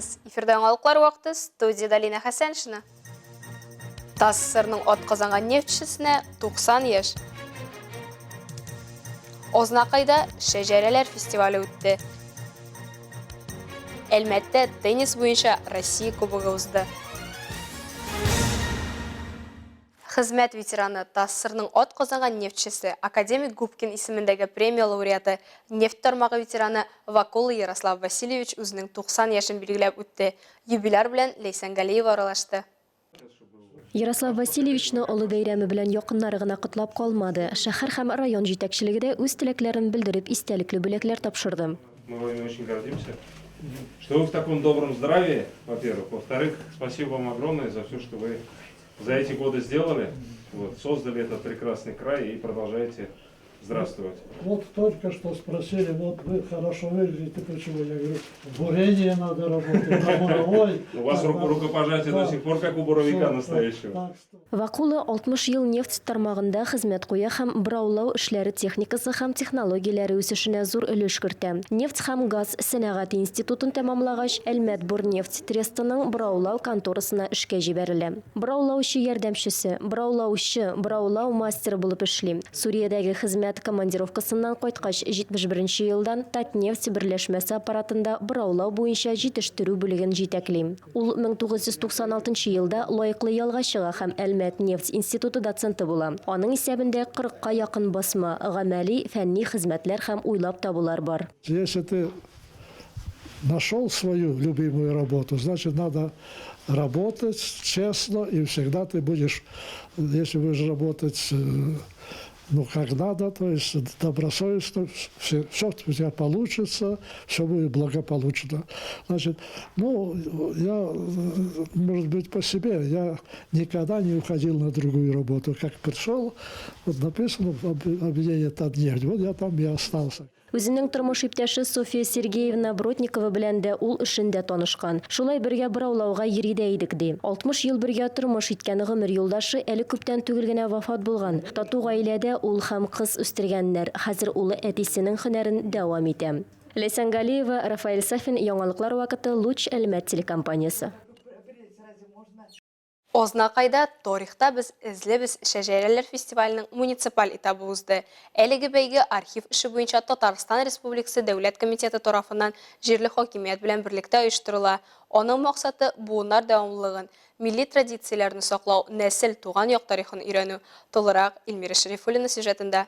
Исәнмесез! Эфирда яңалыклар вакыты, студиядә Лина Хәсәншина. ТАССРның атказанган нефтьчесенә 90 яшь. Азнакайда шәҗәрәләр фестивале үтте. Әлмәттә теннис буенча Россия кубогы узды. Хезмәт ветераны, ТАССРның атказанган нефтьчесе, академик Губкин исемендәге премия лауреаты, нефть тармагы ветераны Вакула Ярослав Васильевич үзенең 90 яшен билгеләп үтте. Юбиляр белән Ләйсән Галиева аралашты. Ярослав Васильевичны олы бәйрәме белән якыннары гына котлап калмады, шәһәр һәм район җитәкчелеге дә үз теләкләрен белдереп истәлекле бүләкләр тапшырды. Мы вами очень гордимся, что вы в таком добром здравии, во-первых. Во-вторых, спасибо вам огромное за все, что вы за эти годы сделали, вот, создали этот прекрасный край и продолжаете здравствовать. Вот только что спросили, вот вы хорошо выглядите, почему? Я говорю, в бурении надо работать, на буровой. У вас рукопожатие до сих пор как у буровика настоящего. Вакула 60 ел нефть тармагында хезмәт куя һәм бораулау эшләре техникасы һәм технологияләре үсешенә зур өлеш кертә. Нефть һәм газ сәнәгате институтын тәмамлагач, Әлмәтбурнефть трестының бораулау конторасына эшкә җибәрелә. Бораулаучы ярдәмчесе, бораулаучы, бораулау мастеры булып эшли. Сүриядәге хезмәт командировкасыннан кайткач, 71 нче елдан Татнефть берләшмәсе аппаратында бораулау буенча җитештерү бүлеген җитәкли. Ул 1996 нчы елда лаеклы ялга чыга һәм Әлмәт нефть институты доценты була. Аның исәбендә кырыкка якын басма, гамәли, фәнни хезмәтләр һәм уйлап табулар бар. Если ты нашел свою любимую работу, значит, надо работать честно, и всегда ты будешь, если будешь работать, э, ну, как надо, то есть добросовестно, все, все у тебя получится, все будет благополучно. Значит, ну, я, может быть, по себе, я никогда не уходил на другую работу. Как пришел, вот написано в объявлении Татнефть, вот я там и остался. Үзенең тормыш иптәше Софья Сергеевна Бродникова белән дә ул эшендә танышкан. Шулай бергә бораулауга йөри дә идек, ди. 60 ел бергә тормыш иткән гомер юлдашы әле күптән түгел генә вафат булган. Тату гаиләдә ул һәм кыз үстергәннәр. Хәзер улы әтисенең һөнәрен дәвам итә. Ләйсән Галиева, Рафаэль Сафин, Яңалыклар вакыты, Луч, Әлмәт телекомпаниясе. Азнакайда Тарихта без эзлебез шәҗәрәләр фестиваленең муниципаль этабы узды. Әлеге бәйге архив эше буенча Татарстан Республикасы Дәүләт комитеты тарафыннан җирле хакимият белән берлектә оештырыла. Аның максаты, буыннар дәвамлылыгын, милли традицияләрне саклау, нәсел, туган як тарихын өйрәнү. Тулырак Эльмира Шәрифуллина сюжетында.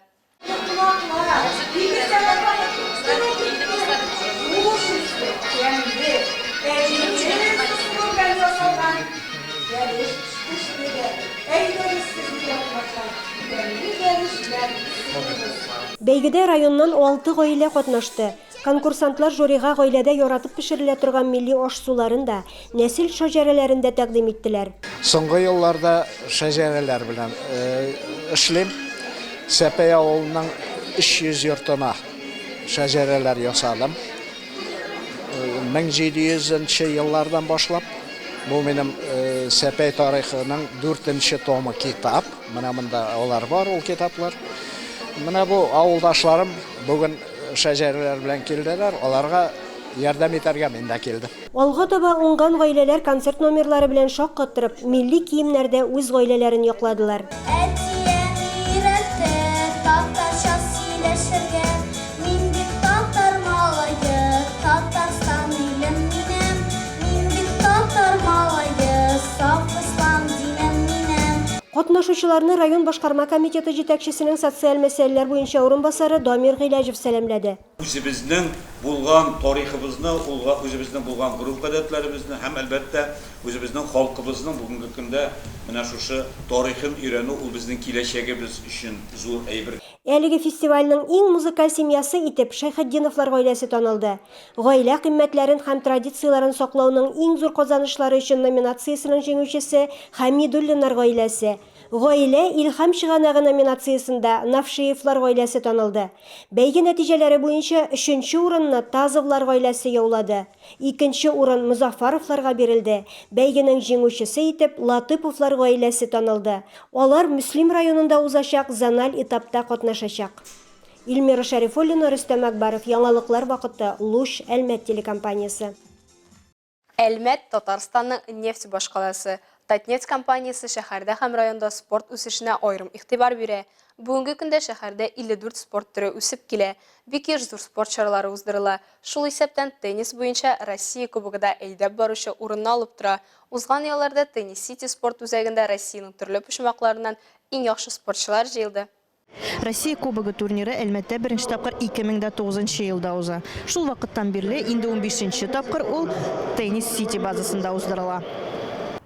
Бәйгедә районнан алты гаилә катнашты. Конкурсантлар жюрига гаиләдә яратып пешерелә торган милли аш-суларын да, нәсел шәҗәрәләрен дә тәкъдим иттеләр. Соңгы елларда шәҗәрәләр белән эшлим. Сәпәй авылының 300 йортына шәҗәрәләр ясадым. 1700 нче еллардан башлап. Бу минем Сәпәй тарихының дүртенче томы китап. Менә монда алар бар, ул китаплар. Менә бу авылдашларым бүген шәҗәрәләр белән килделәр, аларга ярдәм итәргә мин дә килдем. Алга таба уңган гаиләләр концерт номерлары белән шаккаттырып, милли киемнәрдә үз гаиләләрен якладылар. Әти-әни өйрәтте татарча сөйләшергә, Мин бит татар малае, Татарстан илем минем, Мин бит татар малае, Саф ислам динем минем. Катнашучыларны район башкарма комитеты җитәкчесенең социаль мәсьәләләр буенча урынбасары Дамир Гыйләҗев сәламләде. Үзебезнең булган тарихыбызны, үзебезнең булган гореф-гадәтләребезне һәм, әлбәттә, үзебезнең халкыбызның бүгенге көндә менә шушы тарихын өйрәнү ул безнең киләчәгебез өчен зур әйбер. Әлеге фестивальнең иң музыкаль семьясы итеп Шәйхетдиновлар гаиләсе танылды. Гаилә кыйммәтләрен һәм традицияләрен саклауның иң зур казанышлары өчен номинациясенең җиңүчесе Хәмидуллиннар гаиләсе, Гаилә, илһам чыганагы номинациясендә Навшиевлар гаиләсе танылды. Бәйге нәтиҗәләре буенча өченче урынны Тазовлар гаиләсе яулады. Икенче урын Мозаффаровларга бирелде. Бәйгенең җиңүчесе итеп Латыповлар гаиләсе танылды. Алар Мөслим районында узачак зональ этапта катнашачак. Эльмира Шәрифуллина, Рөстәм Әкбаров, Яңалыклар вакыты, Луч, Әлмәт телекомпаниясе. Әлмәт, Татарстанның нефть башкаласы. Татнефть компаниясе шәһәрдә һәм районда спорт үсешенә аерым игътибар бирә. Бүгенге көндә шәһәрдә 54 спорт төре үсеп килә. Бик еш зур спорт чаралары уздырыла. Шул исәптән теннис буенча Россия Кубогы да әйдәп баручы урынны алып тора. Узган ялларда Теннис-Сити спорт үзәгендә Россиянең төрле почмакларыннан иң яхшы спортчылар җыелды. Россия Кубогы турниры Әлмәттә беренче тапкыр 2009 нчы елда уза. Шул вакыттан бирле инде унбишенче тапкыр ул Теннис Сити базасында уздырыла.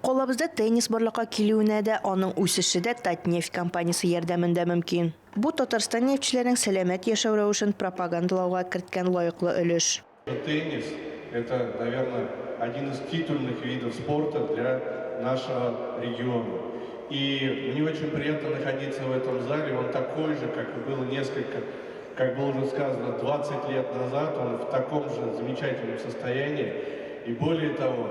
Калабызда теннис барлыкка килүенә дә, аның үсеше дә Татнефть компаниясе ярдәмендә мөмкин. Бу Татарстан нефтьчеләренең сәламәт яшәү рәвешен пропагандалауга керткән лаеклы өлеш. Теннис, это, наверное, один из титульных видов спорта для нашего региона. И мне очень приятно находиться в этом зале. Он такой же, как и было несколько, как было уже сказано, 20 лет назад. Он в таком же замечательном состоянии. И более того,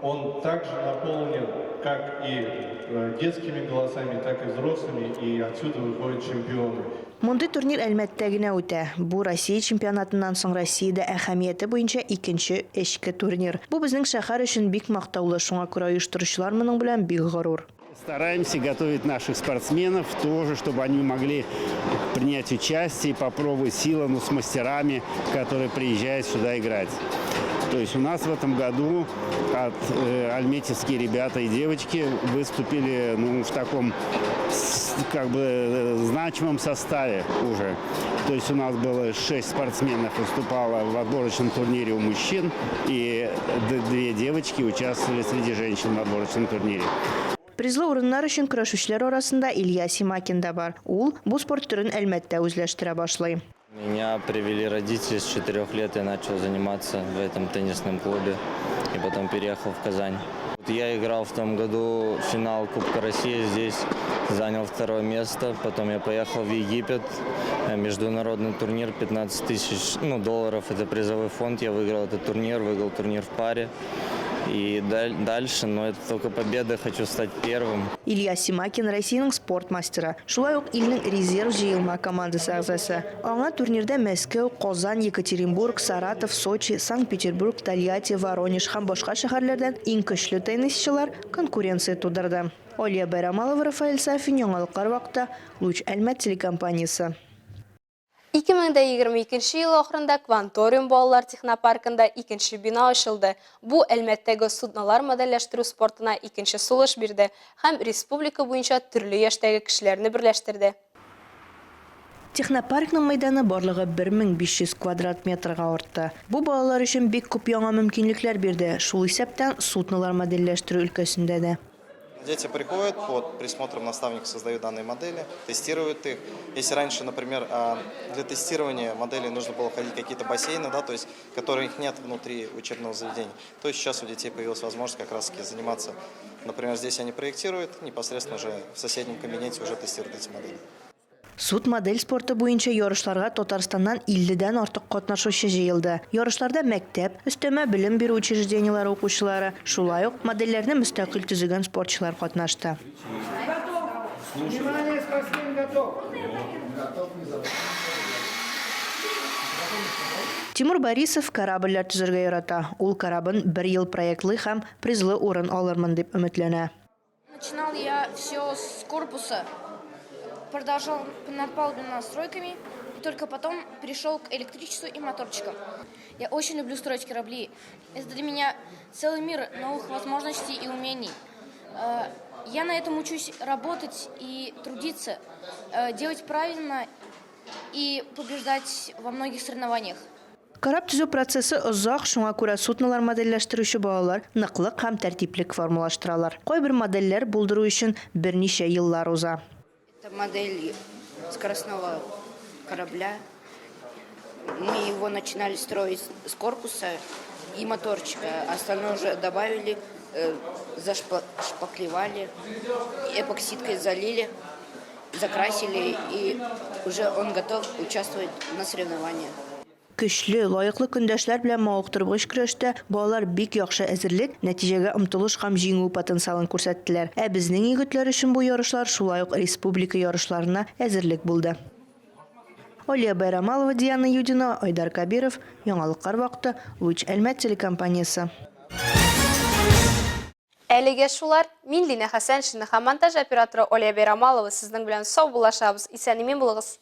он также наполнен как и э, детскими голосами, так и взрослыми, и отсюда выходят чемпионы. Мондый турнир Әлмәттә генә үтә. Бу Россия чемпионатыннан соң Россиядә әһәмияте буенча икенче эчке турнир. Бу безнең шәһәр өчен бик мактаулы, шуңа күрә оештыручылар моның белән бик горур. Стараемся готовить наших спортсменов тоже, чтобы они могли принять участие и попробовать силы, ну, с мастерами, которые приезжают сюда играть. То есть у нас в этом году от, э, альметьевские ребята и девочки выступили ну, в таком как бы э, значимом составе уже. То есть у нас было 6 спортсменов выступало в отборочном турнире у мужчин, и две девочки участвовали среди женщин в отборочном турнире. Призлы урыннар өчен көрәшүчеләр арасында Илья Симакин да бар. Ул бу спорт төрен Әлмәттә үзләштерә башлый. Меня привели родители с четырех лет, я начал заниматься в этом теннисном клубе и потом переехал в Казань. Я играл в том году финал Кубка России здесь, занял второе место. Потом я поехал в Египет, э, международный турнир, 15 тысяч ну, долларов, это призовой фонд. Я выиграл этот турнир, выиграл турнир в паре. И дальше, но это только победа, хочу стать первым. Илья Симакин, Россиянең спорт мастеры, шулай ук илнең резерв җыелма командасы әгъзасы. Аңа турнирда Мәскәү, Казан, Екатеринбург, Саратов, Сочи, Санкт-Петербург, Тольятти, Воронеж һәм башка шәһәрләрдән иң көчле теннисчылар конкуренция тудырды. Алия Байрамалова, Рафаэль Сафин, Яңалыклар вакыты, Луч Әлмәт телекомпаниясе. 2022 ел ахырында Кванториум балалар технопаркында икенче бина ачылды. Бу Әлмәттәге суднолар модельләштерү спортына икенче сулыш бирде һәм республика буенча төрле яшьтәге кешеләрне берләштерде. Технопаркның мәйданы барлыгы 1500 квадрат метрга артты. Бу балалар өчен бик күп яңа мөмкинлекләр бирде, шул исәптән суднолар модельләштерү өлкәсендә дә. Дети приходят под присмотром наставника, создают данные модели, тестируют их. Если раньше, например, а, для тестирования модели нужно было ходить в какие-то бассейны, да, то есть, которых нет внутри учебного заведения, то сейчас у детей появилась возможность как раз-таки заниматься. Например, здесь они проектируют, непосредственно уже в соседнем кабинете уже тестируют эти модели. Суд-модель спорты буенча ярышларга Татарстаннан 50 дән артык катнашучы җыелды. Ярышларда мәктәп, өстәмә белем бирү учреждениеләре укучылары, шулай ук модельләрне мөстәкыйль төзегән спортчылар катнашты. Тимур Борисов корабльләр төзергә ярата. Ул корабын бер ел проектлый һәм призлы урын алырмын дип өметләнә. Начинал я все с корпуса, продолжал над палубными настройками, и только потом перешел к электричеству и моторчикам. Я очень люблю строить корабли. Это для меня целый мир новых возможностей и умений. Э, я на этом учусь работать и трудиться, э, делать правильно и побеждать во многих соревнованиях. Кораб төзү процессы озак, шуңа күрә суднолар модельләштерүче балалар ныклык һәм тәртиплек формалаштыралар. Кайбер модельләр булдыру өчен берничә еллар уза. Это модель скоростного корабля. Мы его начинали строить с корпуса и моторчика. Остальное уже добавили, э, зашпаклевали, эпоксидкой залили, закрасили, и уже он готов участвовать на соревнованиях. Көчле, лаеклы көндәшләр белән мавыктыргыч көрәштә балалар бик яхшы әзерлек, нәтиҗәгә омтылыш һәм җиңү потенциалын күрсәттеләр. Ә безнең егетләр өчен бу ярышлар шулай ук республика ярышларына әзерлек булды. Алия Байрамалова, Диана Юдина, Айдар Кабиров, Яңалыклар вакыты, Луч Әлмәт телекомпаниясе. Әлегә шулар. Мин Линә Хәсәншина һәм монтаж операторы Оля Бәйрамалова сезнең белән саубуллашабыз. Исән-имин булыгыз.